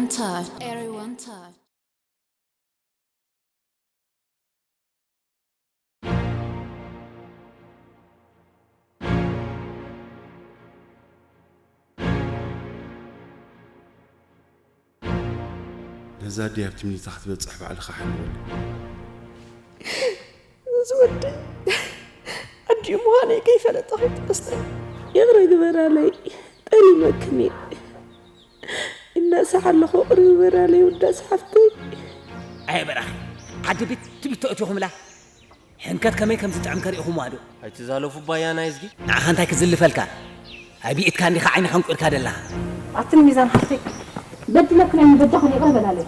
Touch. Everyone touch. ነዛ ኣደይ ኣብቲ ሚኒታ ክትበጽሕ ባዕልኻ ሓልወኒ። እዚ ወደይ ኣዲኡ ምዃነይ ከይፈለጠ ከይትመስለኒ። ይቕረ ግበራለይ፣ ጠሊመክን እየ። ይናሳሕ ኣለኹ፣ ይቕረ ግበራለይ ውዳስ ሓፍተይ። ኣየ በራኺ፣ ዓዲ ቢት ትቢት ተእትኹምላ። ሕንከት ከመይ ከም ዝጥዕም ከሪእኹምዋ ዶ? ኣይትዛለፉ ባያና ይዝጊ። ንዓኻ እንታይ ክዝልፈልካ? ኣብ ኢድካ እንዲኻ ዓይንኻ እንቁርካ ደላኻ። ኣትን ሚዛን ሓፍተይ በድለክን ኣይንበደኹን ይቕረ በላለይ።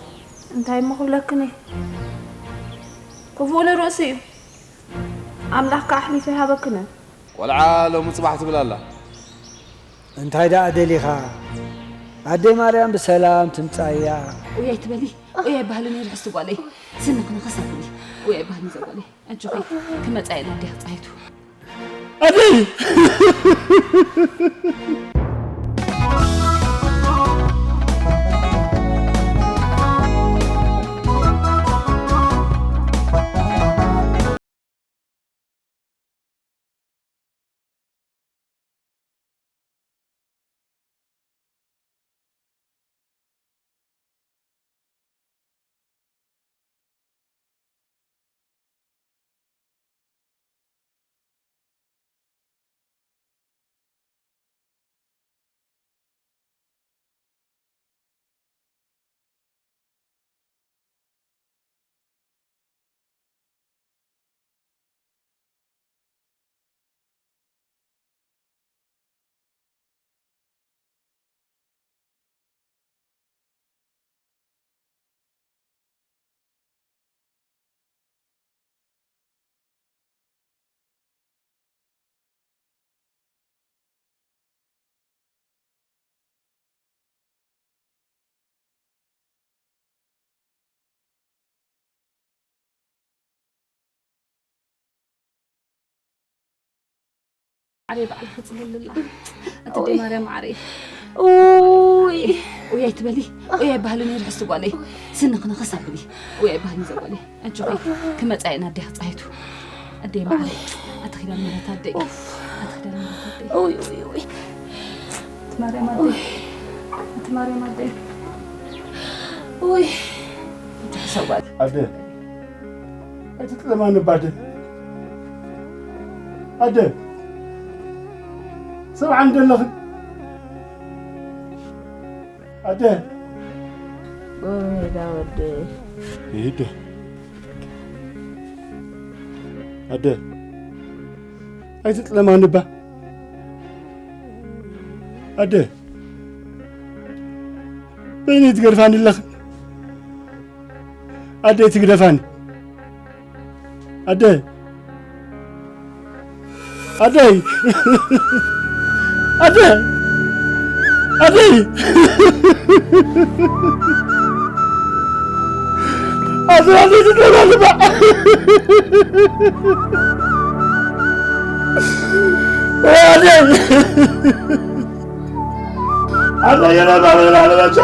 እንታይ እሞ ክብለክን እየ? ክፉእ ንርእሲ እዩ። ኣምላኽ ከኣ ኣሕሊፉ ይሃበክን። ቆልዓ ሎሚ ጽባሕ ትብል ኣላ። እንታይ ደኣ ደሊኻ? ኣደይ ማርያም ብሰላም ትምጻእያ። ኡይ ኣይትበሊ፣ ኡይ ኣይበሃልን እዩ ርሕስቲ ጓለይ። ስኒ ክንኽስ ኣብሊ፣ ኡይ ኣይበሃልን እዛ ጓለይ። ኣጆኺ ክመጻ እየ ናዲያ ጻይቱ። ኣደይ! ዓረይ ባዕልኺ ጽለልላ። ኣቲ ኣደይ ማርያም ዓረይ። ኡይ። ኡይ ኣይትበሊ። ኡይ ኣይበሃልን እዩ ርሕስቲ ጓለይ። ስኒ ክንኽስ ኣብሊ። ኡይ ኣይበሃልን እዛ ጓለይ። ኣጆኺ ክመጻ እየ ናዲያ ጻይቱ። ኣደይ ማዓረይ። ኣቲ ኪዳነ ምሕረት ኣደይ። ኣቲ ኪዳነ ምሕረት ኣደይ። ኡይ ኡይ ኡይ። ኣቲ ማርያም ኣደይ። ኣቲ ማርያም ኣደይ። ኡይ። ኣቲ ሕሰብ ጓል። ኣደ ኣይትጥለማኒ ባደ። ኣደ ሰብዓን ደለኽን ኣደ ጎሜዳ ወደይ። ይደ ኣደ ኣይትጥለማኒ ባ ኣደ በይነይ ትገድፋኒ ኣለኽን ኣደ ትግደፋኒ ኣደ ኣደይ ኣደ ኣደይ ኣደ ኣደይ ትገባልባ ኣደይ ኣደይ የነባበላለበቻ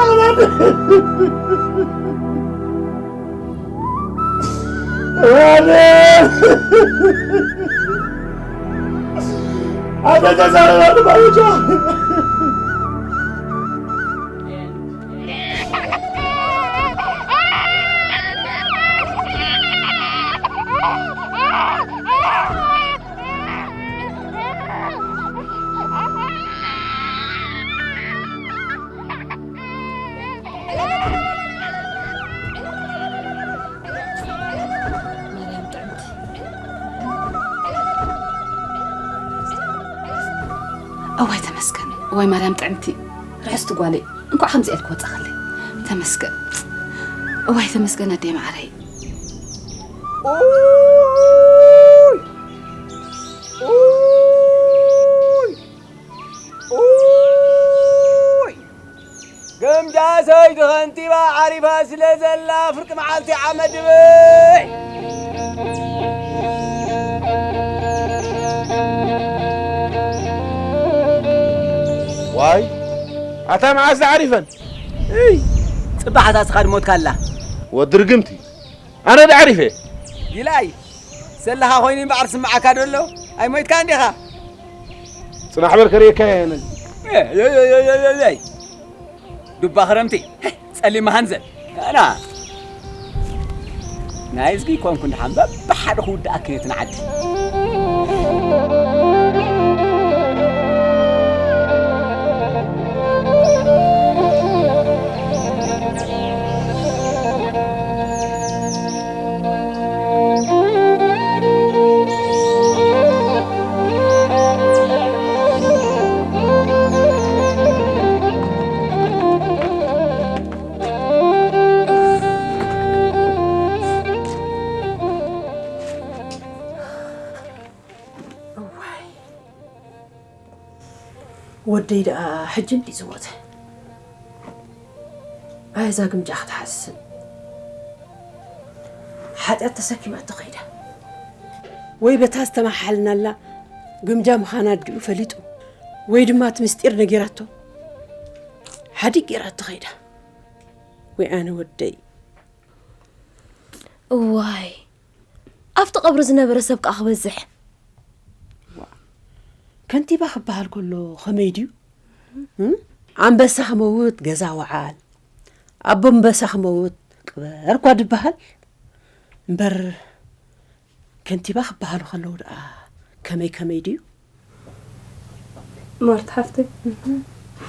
ማርያም ጥዕምቲ። እዋይ ተመስገን። እዋይ ማርያም ጥዕምቲ። ርሕስቲ ጓለይ። እንኳዕ ከምዚ ኢልክ ወጻኸለይ። ተመስገን። እዋይ ተመስገን ኣደይ ማዓረይ። ኡይ! ኡይ! ኡይ! ግምጃ ሰይቲ ከንቲባ ዓሪፋ ስለ ዘላ ፍርቂ መዓልቲ ዓመት ድበይ። ዋይ ኣታ መዓስ ዓሪፈን? እይ እባ ሓሳስኻ ድሞትካ ኣላ። ወዲ ርግምቲ፣ ኣነ ዶ ዓሪፈ? ጊላይ፣ ሰላኻ ኮይኑ እምበኣር ስምዓካ ዶ ኣሎ? ኣይሞይትካ እንዲኻ? ጽናሕ በል ከርእየካ እየ ነዚ። ኤ፣ ዮይ፣ ዮይ፣ ዮይ፣ ዮይ፣ ዮይ። ዱባ ክረምቲ፣ ጸሊም መሃንዘል። ኣና፣ ናይ እዝጊ ኮንኩ እንድሓን በብሓደ ክውድኣኪ ነቲ ንዓዲ። እዋይ፣ ወደይ ደኣ ሕጂ እንዲ ዝሞተ። ኣይ፣ እዛ ግምጃ ክትሓስብ። ሓጢኣት ተሰኪማ እትኸይዳ። ወይ በታ ዝተመሓልናላ ግምጃ ምዃና ኣዲኡ ፈሊጡ፣ ወይ ድማ እቲ ምስጢር ነጊራቶ። ሓዲግ ገይራ እትኸይዳ። ወይ ኣነ ወደይ። እዋይ፣ ኣብቲ ቀብሪ ዝነበረ ሰብ ከኣ ክበዝሕ። ዋ፣ ከንቲባ ክበሃል ከሎ ኸመይ ድዩ? እም? ኣንበሳ ክመውት ገዛ ወዓል፣ ኣቦ ኣንበሳ ክመውት ቅበር እኳ ድበሃል። እምበር ከንቲባ ክበሃሉ ከለዉ ደኣ ከመይ ከመይ ድዩ? ማርታ ሓፍተይ፣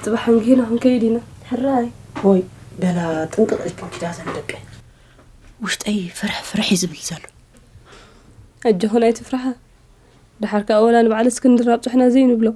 ጽባሕ እንግሂና ክንከይድ ኢና። ሕራይ። ሆይ፣ ገላ ጥንቅቕ ኢልክን ኪዳ ዘን ደቀይ። ውሽጠይ ፍርሕ ፍርሕ እዩ ዝብል ዘሎ። ኣጆኽን ኣይትፍርሓ። ደሓር ከኣ ወላ ንበዓል እስክንድር ኣብጽሕና ዘይንብሎ።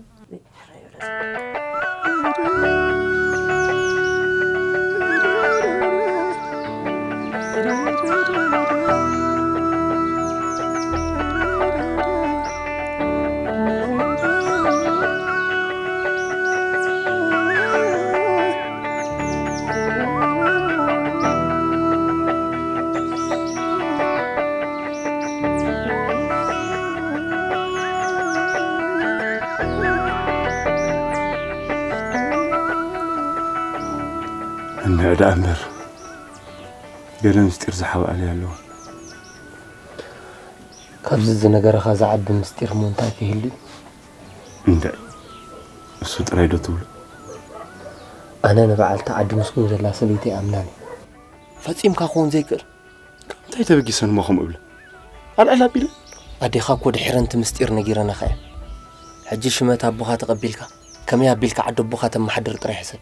እንዕ ደኣ እምበር፣ ገለ ምስጢር ዝሓብኣለይ ኣለዎ። ካብዚ ዝነገረኻ ዝዓቢ ምስጢር እሞ እንታይ ክህሉ እዩ? እንድዒ፣ እሱ ጥራይ ዶ ትብሎ? ኣነ ንበዓልቲ ዓዲ ምስጉን ዘላ ሰበይቲ ኣይኣምናን እየ። ፈጺምካ ክኸውን ዘይክእል። ካብ እንታይ ተበጊሰን እሞ ከምኡ እብለ? ኣልዕል ኣቢለ? ኣዴኻ እኮ ድሒረን እቲ ምስጢር ነጊረናኻ እየን። ሕጂ ሽመት ኣቦኻ ተቐቢልካ፣ ከመይ ኣቢልካ ዓዲ ኣቦኻ ተመሓድር ጥራይ ሕሰብ።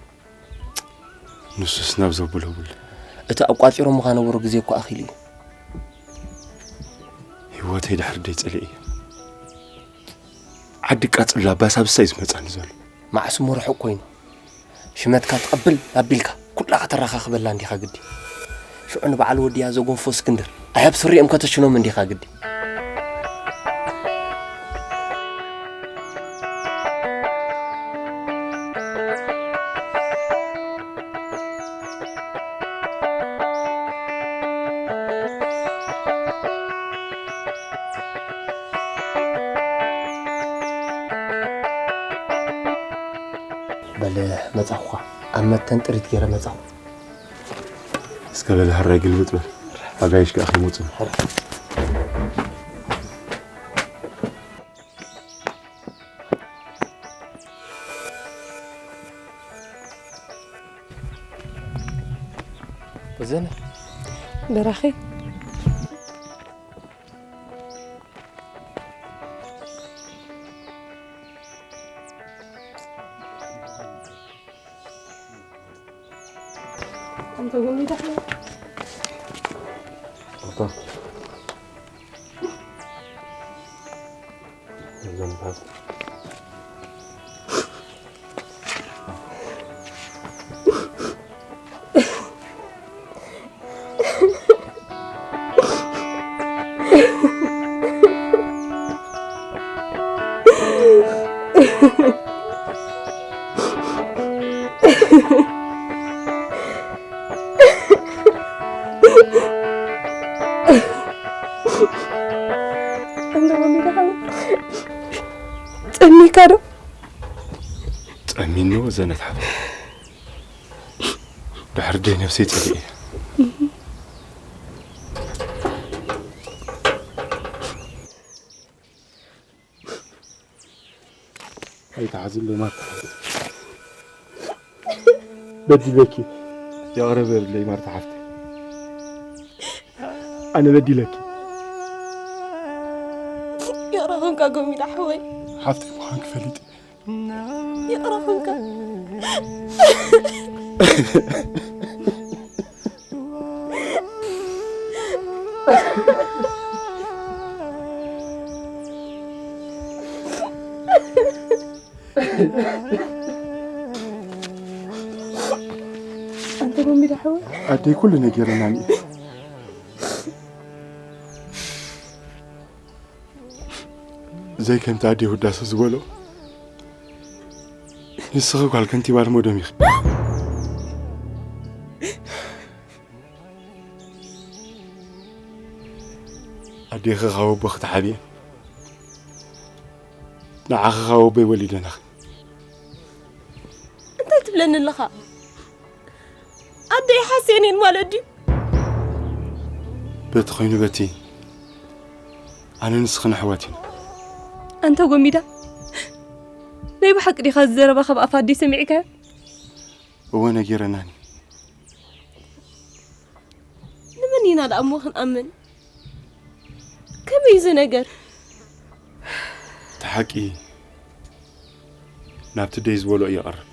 ንሱስ ናብ ዘብሎ ውል። እቲ ኣቋጺሮምኻ ነበሩ ግዜ እኮ ኣኺሉ እዩ። ህይወተይ ድሕሪ ደይ ጸሊኤ እየ። ዓዲ ቃጽሎ ኣባሳብሳ እዩ ዝመጻኒ ዘሎ። መዓስ እሞ ርሑቕ ኮይኑ? ሽመትካ ትቐብል ኣቢልካ ኩላ ከተረኻኽበላ እንዲኻ ግዲ። ሽዑ ንበዓል ወድያ ዘጎንፎ እስክንድር ኣህብ ስሪኦም ከተሽኖም እንዲኻ ግዲ። በለ መጻኹኻ። ኣብ መተን ጥሪት ገይረ መጻኹ። እስከ በለ ሕራይ ግልብጥ በል። ኣጋይሽ ከኣ ከይመጹ። እዘን በራኺ። ኣንተ ጎሚዳ። ኣታ። እዞም ፓስታ። እንዶ ወሚዳ ሓው። ጠሚካ ዶ? ጠሚኑ ዘነት ሓፍ። ድሕሪ ደይ ነብሰይ ጸሊኤ። ኣይትሓዝለይ ማርታ ሓፍተይ። በዲለኪ። ይቕረ በልለይ ማርታ ሓፍተይ። ኣነ በዲለኪ። ይቕረ ኹንካ ጎሚዳ ሓወይ። ሓፍተይ ምዃንኪ ፈሊጠ። ይቕረ ኹንካ። ኣንተ ጎሚዳ ሓወይ። ኣደይ ኩሉ ነጊረናኒ እዩ። ዘይ ከምቲ ኣደይ ውዳሰ ዝበሎ፣ ንስኺ ጓል ከንቲባ ልመዶም ኢኺ። ኣዴኺ ካብ ኣቦኺ ተሓቢኤን፣ ንዓኺ ካብ ኣቦይ ወሊደናኺ። እንታይ ትብለኒ ኣለኻ? ኣደይ ሓሴን እየን ማለት ድዩ? በቲ ኮይኑ በቲ፣ ኣነ ንስኽን ኣሕዋት ኢና። ኣንታ ጎሚዳ፣ ናይ ብሓቂ ዲኻ እዚ ዘረባ ካብ ኣፍ ኣደይ ሰሚዕካዮ? እወ፣ ነጊረናኒ። ንመን ኢና ደኣ እሞ ክንኣምን? ከመይ እዩ እዚ ነገር? እቲ ሓቂ ናብቲ ደይ ዝበልኦ ይቐርብ።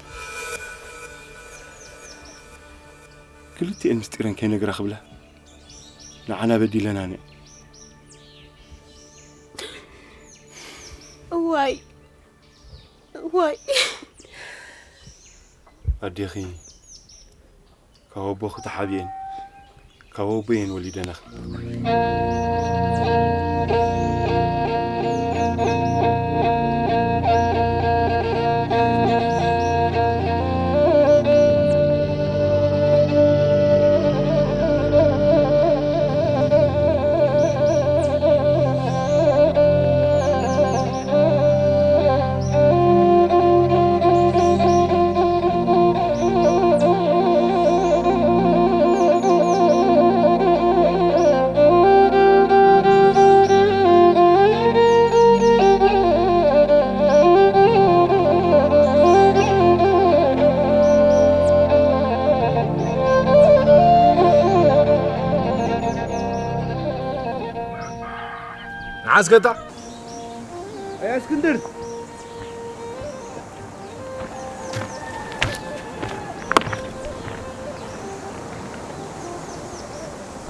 ክልቲኤን ምስጢረን ከይነግራ ክብላ ንዓና በዲለናኒ። እዋይ፣ እዋይ። ኣዴኺ ካብ ኣቦኺ ተሓቢኤን ካብ ኣቦየን ወሊደናኺ። ንዓስከታ ኣያ እስክንድር፣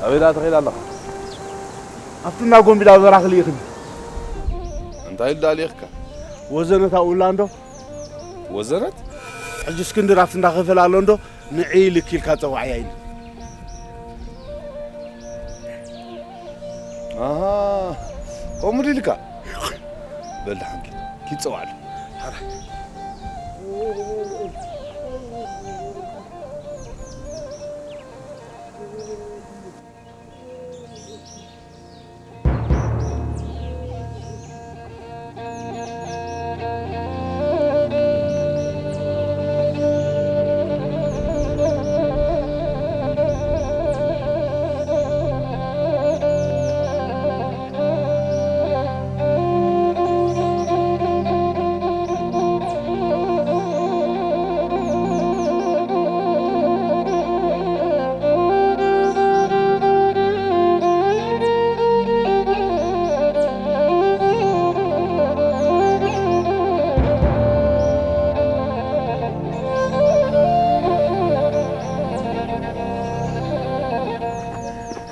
ኣበይ ደኣ ተኺድ ኣለኻ? ኣብቲ እንዳ ጎንቢዳ በራኺ ልኢኽኒ። እንታይ ኢሉ ደኣ ልኢኽካ? ወዘነት ኣብኡ ኣላ እንዶ። ወዘነት? ሕጂ እስክንድር ኣብቲ እንዳ ከፈል ኣሎ እንዶ፣ ንዒ ኢልኪ ኢልካ ጸዋዕያ ኢሉ። ኣሃ፣ ከምኡ ድዩ ኢልካ? በል ደሓን ኪድ፣ ኪድ ጸዋዕሉ። ሓራይ።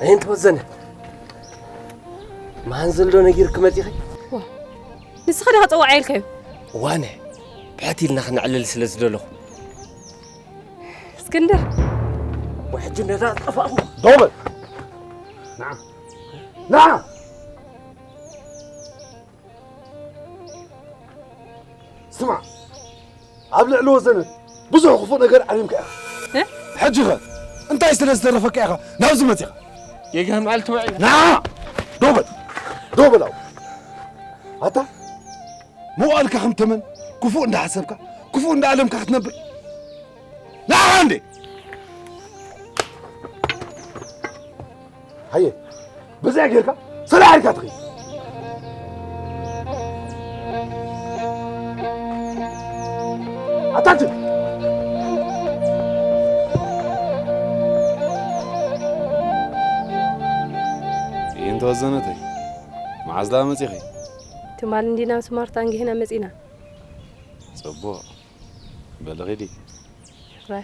ኣየንተ ወዘነ፣ መሃን ዘሎ ነጊርኪ መጺኺ? ዋ፣ ንስኻ ዲኻ ጸዋዕ ኢልካዮ? ዋነ፣ ብሕት ኢልና ክነዕልል ስለ ዝደለኹ። እስክንድር። ወሕጂ ነዛ ጠፋእኹ። ደው በል። ንዓ። ንዓ። ስማዕ፣ ኣብ ልዕሊ ወዘነት ብዙሕ ክፉእ ነገር ዓሊምካ ኢኻ። እ? ሕጂ ኸ እንታይ ስለ ዝተረፈካ ኢኻ ናብዚ መጺኻ? ጌጋ መዓልቲ ውዒ። ንዓ! ደው በል። ደው በል ኣብኡ። ኣታ መዋእልካ ከም ተመን ክፉእ እንዳሓሰብካ፣ ክፉእ እንዳኣለምካ ክትነብር። ንዓ እንዴ! ሃየ፣ በዚኣ ጌርካ ሰላሕ ኢልካ ትኺድ። ኣታችን! ይእንተ ወዘነተይ፣ መዓዝ ደኣ መጺኺ? ትማሊ እንዲና ምስ ማርታ እንጊህና መጺና። ጽቡቕ። በሊ ኺዲ። ራይ።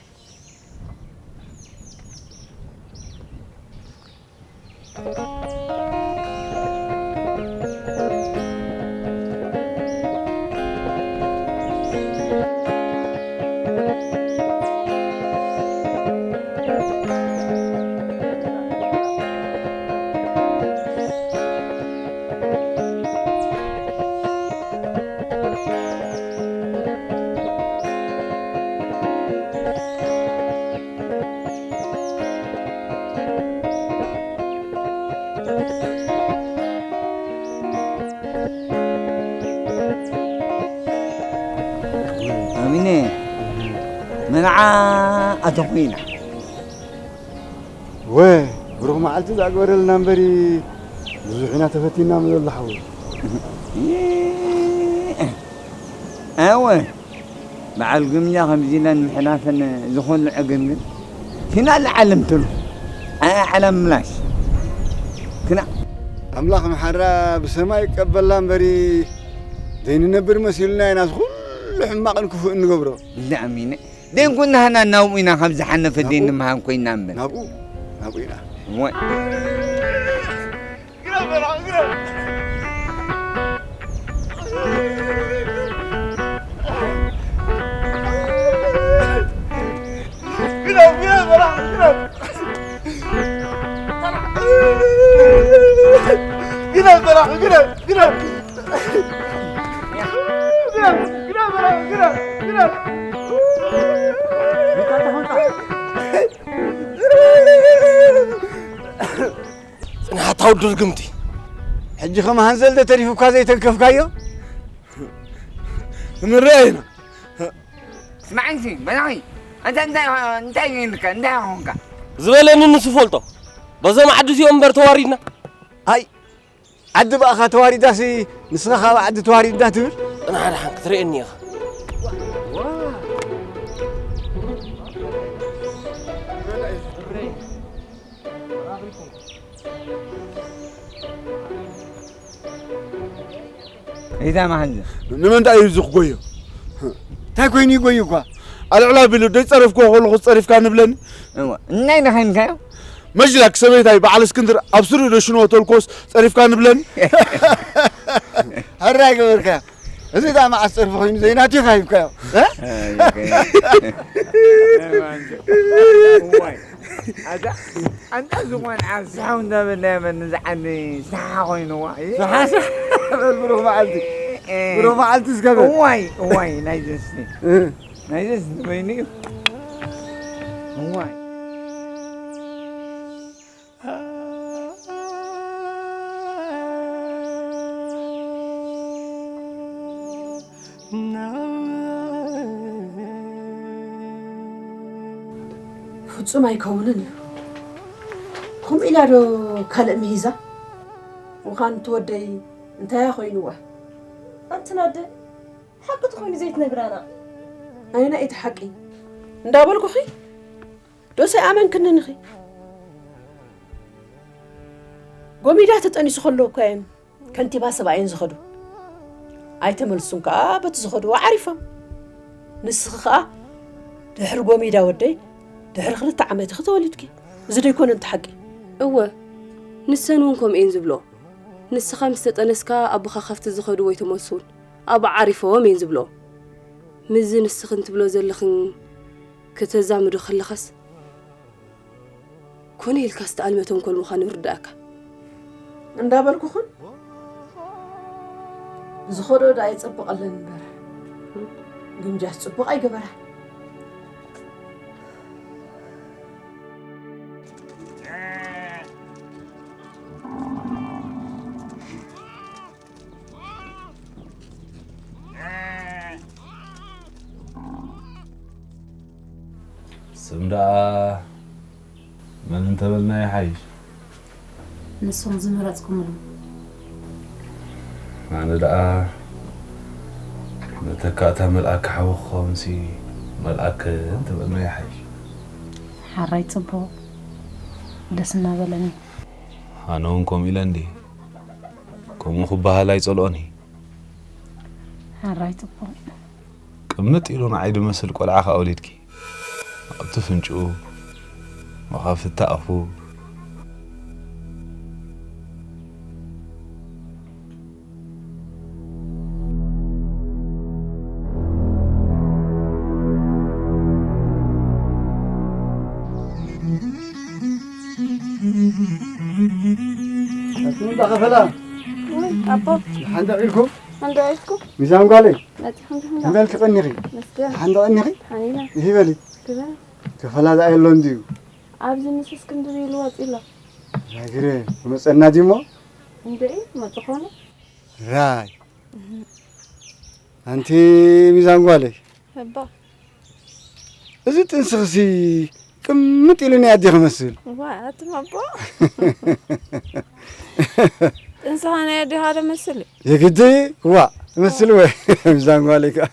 ኣሚነ፣ መርዓ ኣተኹ ኢና። ወ፣ ብሩኽ መዓልቲ ዝኣግበረልና እምበሪ፣ ብዙሕ ኢና ተፈቲና ምዘሎ ሓወይ። ኣወ፣ በዓል ግምጃ ከምዚ ኢለን ምሕላፈን ዝኹሉ ዕግርግር። ሲና ለዓለም ትሉ። ኣያ ዓለም ምላሽ። ክና ኣምላኽ መሓራ ብሰማይ ይቀበላ እምበሪ፣ ዘይንነብር መሲሉና ኢና እዚ ኩሉ ሕማቕን ክፉእን ንገብሮ። ብዛዕሚነ። ደንኩ ናህና ናብኡ ኢና ካብ ዝሓለፈ ናብኡ? ደይንምሃን ኮይና እምበር። ናብኡ፣ ናብኡ ኢና። እወ። ግደፍ በላዕ፣ ግደፍ፣ ግደፍ። ግደፍ፣ ግደፍ በላዕ፣ ግደፍ፣ ግደፍ። ጽንሓት ኣውዲ ርግምቲ። ሕጂ ከም ሃንዘል ዶ ተሪፉካ ዘይተንከፍካዮ? ክንርአ ኢና። ስማዕ እንጂ፣ በላኺ። ኣንታ እንታይ፣ እንታይ ጌርካ? እንታይ ኾንካ? ዝበለኒ ንሱ ፈልጦ። በዞም ዓዲ እዚኦም እምበር ተዋሪድና። ኣይ፣ ዓዲ ብኣኻ ተዋሪዳሲ፣ ንስኻ ካብ ዓዲ ተዋሪድና ትብል? ጽናሕ ደሓን ክትርእየኒ ኢኻ። እዛ መሓዛ። ንመንታይ እዩ እዚ ክጎዮ? እንታይ ኮይኑ ይጎዩ እኳ? ኣልዕል ኣቢሉ ደይ ጸረፍክዎ ከለኹ ጸሪፍካ ንብለኒ? እዋ፣ እናይ ነኸንካዮ? መጅላክ ሰበይታይ በዓል እስክንድር ኣብ ስሩ ዶ ሽንዎ ተልኮስ ጸሪፍካ ንብለኒ? ሕራይ ገበርካዮ። እዚ ደኣ መዓስ ጸርፊ ኮይኑ ዘይናቱ ኢኻ ሂብካዮ? እ? ኣይ፣ ኦኬ። እዋይ። ኣታ፣ ኣንታ ዝኾን ዓብ ስሓው እንዳበልናዮ መን ንዝዓኒ ስሓ ኮይንዋ፣ እ? ስሓ፣ ስሓ። በል ብሩኽ መዓልቲ። እ። ብሩኽ መዓልቲ እስከ በል። እዋይ፣ እዋይ፣ ናይ ዘስቲ። እ። ናይ ዘስቲ በይኑ እዩ። እዋይ። ፍጹም ኣይከውንን እዩ። ከምኡ ኢላ ዶ ካልእ ምሂዛ? ምዃን እቲ ወደይ እንታያ ኮይንዋ? ኣንቲ ናደ፣ ሓቂ ተኾይኑ ዘይትነግራና? ኣየናይ እቲ ሓቂ? እንዳበልኩኺ፣ ዶስ ኣይኣመንክንን ኢኺ? ጎሚዳ ተጠኒሱ ከሎ እኳ እዮም ከንቲባ ሰብኣየን ዝኸዱ። ኣይተመልሱን ከኣ በቲ ዝኸድዎ ዓሪፎም። ንስኺ ከኣ ድሕሪ ጎሚዳ ወደይ ድሕሪ ክልተ ዓመት ኢኺ ተወሊድኪ። እዚ ዶ ኣይኮነን እቲ ሓቂ? እወ፣ ንሰን እውን ከምኡ እየን ዝብልኦ። ንስኻ ምስ ተጠነስካ ኣቦኻ ካብቲ ዝኸድዎ ኣይተመልሱን። ኣብኡ ዓሪፎም እየን ዝብልኦ። ምስዚ ንስኽን ትብሎ ዘለኽን ከተዛምዶ ከለኻስ፣ ኮነ ኢልካ ዝተኣልመ ተንኮል ምዃኑ ይርድኣካ። እንዳበልኩኽን፣ ዝኸዶ ደኣ ይጸብቐለን እምበር፣ ግምጃስ ጽቡቕ ኣይገበራ። ስም ደኣ መን እንተበልና ይሓይሽ? ንስኹም ዝመረጽኩምሉ። ኣነ ደኣ መተካእታ መልኣክ ሓዊ ክኸውንሲ መልኣክ እንተበልና ይሓይሽ። ሓራይ ጽቡቕ፣ ደስ እናበለኒ። ኣነ እውን ከምኡ ኢለ እንዲ። ከምኡ ክበሃል ኣይጸልኦን እዩ። ሓራይ ጽቡቕ። ቅምጥ ኢሉ ንዓይ ድመስል ቆልዓ ከኣ ወሊድኪ። ኣብቲ ፍንጭኡ፣ መኻፍቲ ኣፉ። ኣቱም እንዳኸፈላ። ወይ ኣቦ። ሓንዳ ኢልኩም? ሓንዳ ኢልኩም? ሚዛን ጓለይ። መጺኹም ዲኹም? እንበል ትቐኒኺ? መስገን። ሓንዳ ቀኒኺ? ሓኒና። ይሂበሊ። ግበ። ከፈላ ደኣ የሎን ድዩ? ኣብዚ ምስስ ክንድዚ ኢሉ ወጺ ኣሎ። ራይ ግረ፣ ክመጸና ድዩሞ? እንዴ፣ መጽ ኾነ? ራይ። እህ። ኣንቲ ሚዛን ጓለይ። እባ። እዚ ጥንስኽሲ ቅምጥ ኢሉ ናይ ኣዴ ክመስል። ዋ፣ ኣቱም ኣቦ። ጥንስኻ ናይ ኣዴኻ ዶ መስል? የግዲ፣ ዋ፣ መስል ወይ። ሚዛን ጓለይ ከኣ።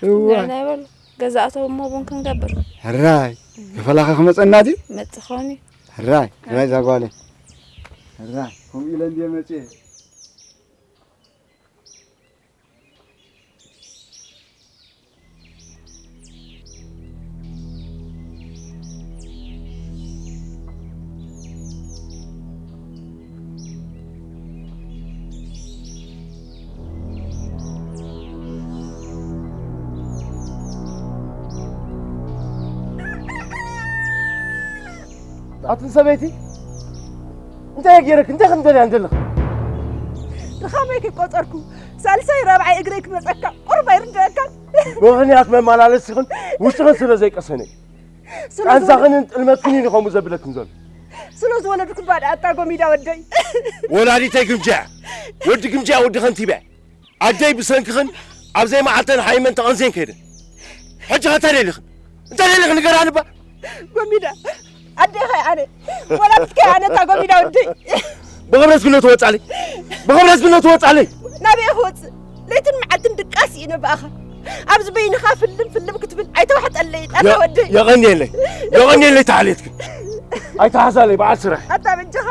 እዋ። ናይ፣ ናይ በሉ። ገዛ ኣተው እሞ ቡን ክንገብር። ሕራይ፣ ከፈላኸ ክመጸና ድዩ? መጽ ኾኒ። ሕራይ፣ ሕራይ ዛጓለይ። ሕራይ፣ ከምኡ ኢለ እንድየ መጽየ። ኣትን ሰበይቲ፣ እንታይ ገይረክ? እንታይ ከም ደልያ እንደለኽ? ድኻመይ ክቆጸርኩ፣ ሳልሳይ ራብዓይ እግረይ ክመጸካ፣ ቁሩብ ኣይርድኣካን? ምኽንያት መመላለሲኽን ውሽጥኽን ስለ ዘይቀሰነ እዩ። ስለ ቃንዛኽንን ጥልመትክን እዩ ከምኡ ዘብለክን ዘሎ። ስለ ዝወለድኩ ባዳ ኣታ ጎሚዳ ወደይ። ወላዲተይ ግምጃ፣ ወዲ ግምጃ፣ ወዲ ከንቲባ። ኣደይ ብሰንክኽን ኣብ ዘይመዓልተን ሃይመን ተቐንዜን ከይደን። ሕጂ ኸ እንታይ ደሊኽን? እንታይ ደሊኽን ንገራኒ እባ። ጎሚዳ፣ ኣዴኻ ኣነ፣ ወላዲትካ ኣነ እታ ጎሚዳ ወደይ። ብኽብረት ግነ ትወጻለይ። ብኽብረት ግነ ትወጻለይ። ናበይ ክወጽእ? ለይትን መዓልትን ድቃስ እዩ ነባእኻ። ኣብዚ በይንኻ ፍልም ፍልም ክትብል ኣይተዋሕጠለይ፣ ጣጣ የ-፣ ወደይ። የቐንየለይ። የቐንየለይ ተዓልየትክን። ኣይተሓሳለይ በዓል ስራሕ። ኣታ በጃኻ።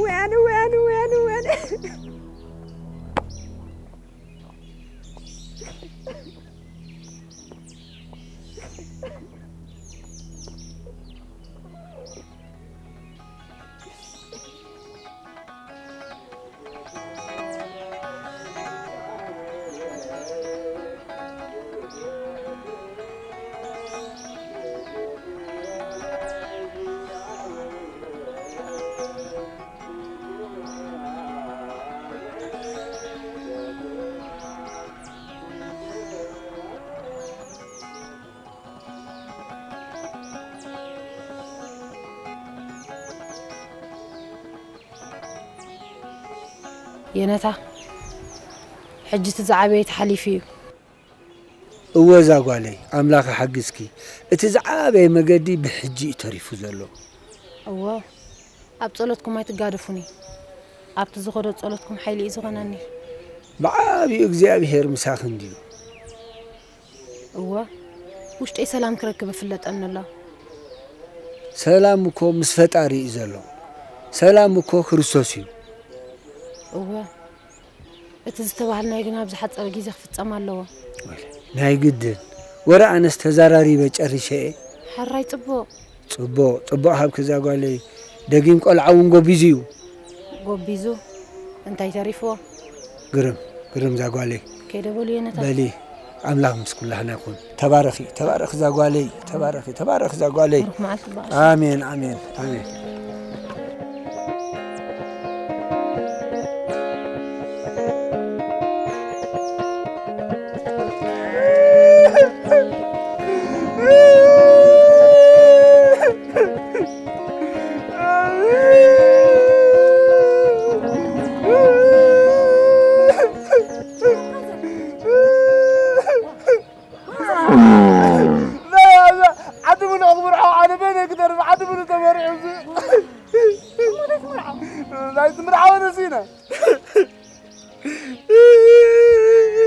ወያነ፣ ወያነ፣ ወያነ፣ ወያነ። የነታ፣ ሕጂ እቲ ዝዓበየ ተሓሊፉ እዩ። እወ እዛ ጓለይ፣ ኣምላኽ ይሓግዝኪ። እቲ ዝዓበየ መገዲ ብሕጂ እዩ ተሪፉ ዘሎ። እወ፣ ኣብ ጸሎትኩም ኣይትጋደፉኒ። ኣብቲ ዝኸዶ ጸሎትኩም ሓይሊ እዩ ዝኾነኒ። ብዓቢኡ እግዚኣብሄር ምሳኺ እንድዩ። እወ፣ ውሽጠይ ሰላም ክረክብ እፍለጠኒ ኣሎ። ሰላም እኮ ምስ ፈጣሪ እዩ ዘሎ። ሰላም እኮ ክርስቶስ እዩ። እወ፣ እቲ ዝተባህልናዮ ግን ኣብ ዝሓጸረ ግዜ ክፍጸም ኣለዎ። ናይ ግድን። ወረ ኣነስ ተዛራሪበ ጨሪሸ እየ። ሕራይ ጽቡቕ። ጽቡቕ፣ ጽቡቕ ሃብኪ እዛ ጓለይ። ደጊም ቆልዓ እውን ጎቢዙ እዩ። ጎቢዙ? እንታይ ተሪፍዎ? ግርም፣ ግርም እዛ ጓለይ። ከይደ በሉ የነታ። በሊ፣ ኣምላኽ ምስ ኩላህና ይኹን። ተባረኺ፣ ተባረኺ እዛ ጓለይ፣ ተባረኺ፣ ተባረኺ እዛ ጓለይ። ብሩኽ መዓልቲ በዓል። ኣሜን፣ ኣሜን፣ ኣሜን። ዓዲ ሙሉእ ክምርሖ ኣነ በይነይ ክተርፍ ዓዲ ሙሉእ ተመሪሑ እዚ። ኣይትምርዓወኒ ሲነ።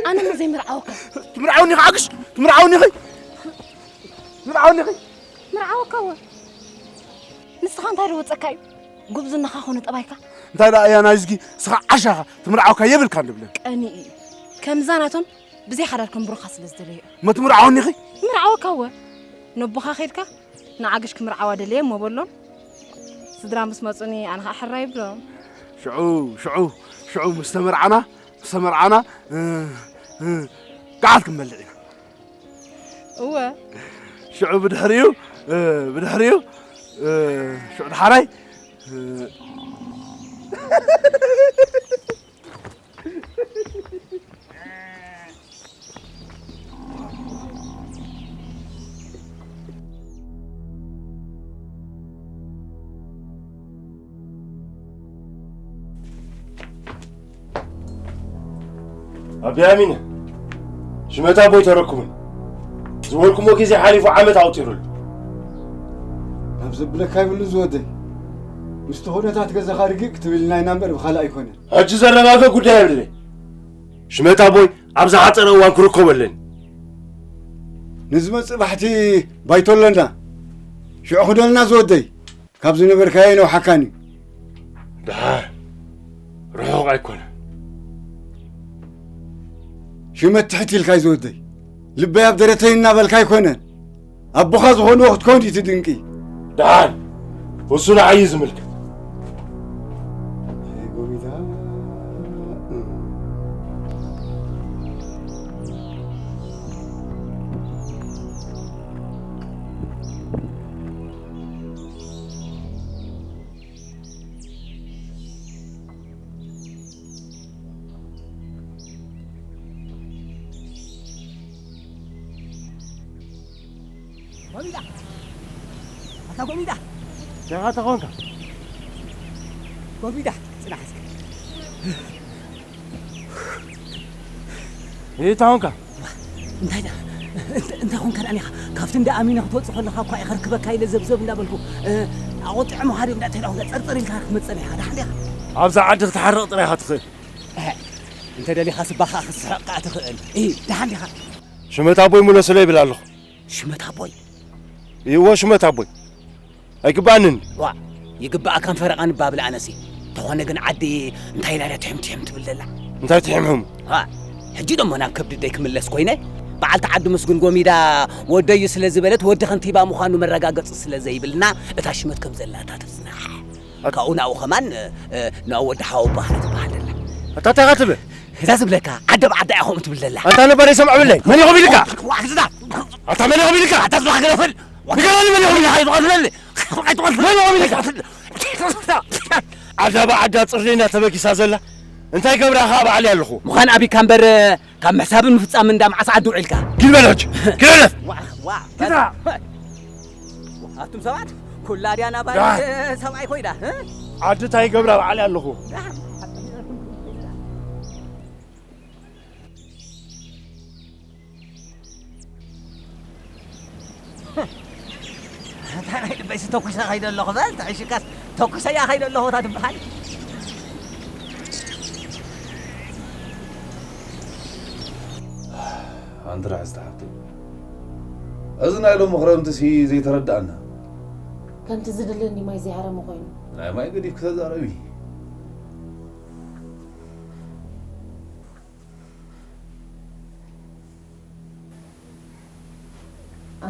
ኣነ ሞ ዘይምርዓወካ ትምርዓውኒ ኸዓግሽ ትምርዓውኒ ኸይ ትምርዓውኒ ኸይ ምርዓወካ ወ ንስኻ እንታይ ዝወፀካ እዩ ጉብዝናኻ ኾነ ጠባይካ እንታይ ደኣ እያ ናይዝጊ ስኻ ዓሻኻ ትምርዓወካ የብልካ ንብለን ቀኒ እዩ ከምዛ ናቶም ብዘይ ሓዳር ከም ብሩኻ ስለ ዝደለዩ መትምርዓውኒ ኸይ ምርዓወካ ወ ነቦኻ ኸይድካ ንዓግሽ ክምርዓዋ ደለየ እሞ በሎም ስድራ ምስ መፁኒ ኣነ ኸዓ ሕራ ይብሎም ሽዑ ሽዑ ሽዑ ምስ ተመርዓና ምስ ተመርዓና እ፣ እ፣ ገዓት ክንበልዕ ኢና እወ ሽዑ ብድሕሪኡ እ፣ ብድሕሪኡ እ፣ ሽዑ ደሓራይ እ፣ ኣቢ ኣሚነ ሽመት ኣቦይ ተረክቡን ዝበልኩሞ ግዜ ሓሊፉ ዓመት ኣቑፂሩሉ ናብ ዘብለካ ይብሉ ዝወደይ ምስቲ ኩነታት ገዛኻ ርግእ ክትብል ኢልና ኢና እምበር ብኻልእ ኣይኮነን ሕጂ ዘረጋግእ ጉዳይ የብለይ ሽመት ኣቦይ ኣብ ዝሓፀረ እዋን ክርከቦ ኣለኒ ንዝመፅእ ባሕቲ ባይቶ ኣለና ሽዑ ክደልና ዝወደይ ካብ ዝነበርካዮ ይነውሓካን እዩ ደሓን ርሑቕ ኣይኮነን ሽመት ትሕት ኢልካ እዩ ዝወደይ ልበይ ኣብ ደረተይ እናበልካ ኣይኮነን ኣቦኻ ዝኾንዎ ክትከውን እዩ እቲ ድንቂ ደሓን እሱ ንዓይ እዩ ዝምልከት ጎሚዳ ኣታ ጎሚዳ ሸኻ ተኾንካ ጎሚዳ ፅናሕ እስከ እንታይ ኾንካ እንታይ እንታይ ኮንካ ዳኒኻ ካብቲ እንዳ ኣሚና ክትወፅእ ከለኻ እኳ ኢኸ ርክበካ ኢለ ዘብዘብ እንዳበልኩ ኣቆጢዖ ምኻድ እዮም እንዳተላ ኮንካ ፀርፀር ኢልካ ክትመፀኒ ኢኻ ዳሓን ዲኻ ኣብዛ ዓዲ ክትሓርቕ ጥራይ ኢኻ ትኽእል እንተ ደሊኻ ስባኻ ክትስሕቕ ከዓ ትኽእል ዳሓን ዲኻ ሽመት ኣቦይ ምለሱለይ ይብል ኣለኹ ሽመት ኣቦይ ይዎ ሽመት ኣቦይ ኣይግባኣንን ዋ ይግባኣካን ፈረቓን እባ ብላ ኣነሲ ተኾነ ግን ዓዲ እንታይ ኢላ ድያ ትሕምትሕም ትብል ዘላ እንታይ ትሕምሕሙ ዋ ሕጂ ደሞ ናብ ከብዲ ደይ ክምለስ ኮይነ በዓልቲ ዓዲ ምስጉን ጎሚዳ ወደዩ ስለ ዝበለት ወዲ ከንቲባ ምዃኑ መረጋገፂ ስለ ዘይብልና እታ ሽመት ከም ዘላታ ትፅናሕ ካብኡ ናብኡ ኸማን ናብ ወዲ ሓወቦኻ ትበሃል ዘላ ኣታ እንታይ ኢኻ ትብል እዛ ዝብለካ ዓደ ብዓዳ ኢኹም ትብል ዘላ ኣታ ነበር ይሰምዕ ብለይ መን ኢኹም ኢልካ ኣታ መን ኢኹም ኢልካ ኣታ ዝብለካ ገለፈል ንገረኒ መን ኢኹም ኢልካ ኣይትቐትለኒ ኣይትቐትለኒ መን ኢኹም ኢልካ ዓዳ ብዓዳ ፅርዴና ተበጊሳ ዘላ እንታይ ገብራ ኸዓ ባዕሊ ኣለኹ ምዃን ኣቢካ እምበር ካብ ምሕሳብን ምፍጻምን እንዳ መዓስ ዓዲ ውዒልካ? ኪድ በል ሕጂ። ኪድ በል። ዋ ዋ ኪድ። ኣቱም ሰባት ኩላ ድያ ናባይ ሰብኣይ ኮይዳ? እ? ዓዲ እንታይ ገብራ ባዕሊ ኣለኹ። እንታይ ናይ ልበይሲ ተኩሰ ከይደ ኣለኹ በል ተዕሽካስ ተኩሰያ ከይደ ኣለኹ እታ ትበሃል ኣንቲ ራሕስቲ ሓፍተይ እዚ ናይ ሎሚ ክረምትሲ ዘይተረድኣና ከምቲ ዝድለኒ ማይ ዘይሃረመ ኮይኑ ናይ ማይ ገዲፍኪ ተዛረቢ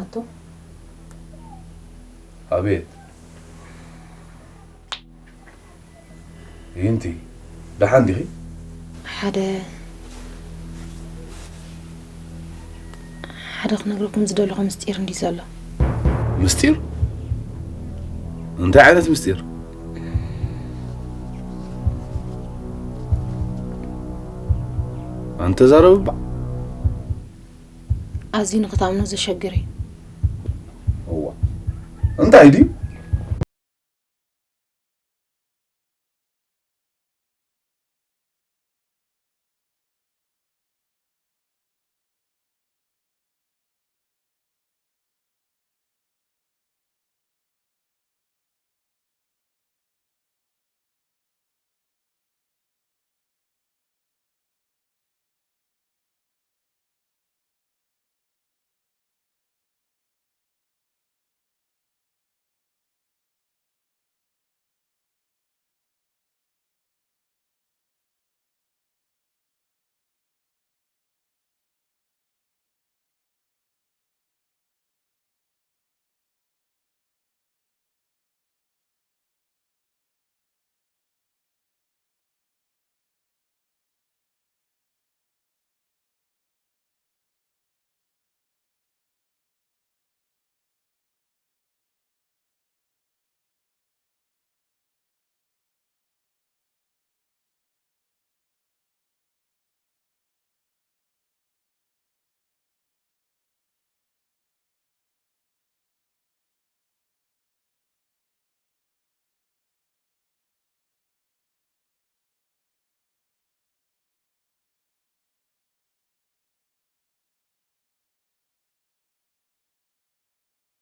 ኣቶ ኣቤት ይንቲ ደሓን ዲኺ ሓደ ሓደ ክነግረኩም ዝደለኹ ምስጢር እንዲ ዘሎ ምስጢር እንታይ ዓይነት ምስጢር ኣንተ ዛረብባ ኣዝዩ ንኽትኣምኖ ዘሸግር እዩ። እዋ እንታይ ድዩ?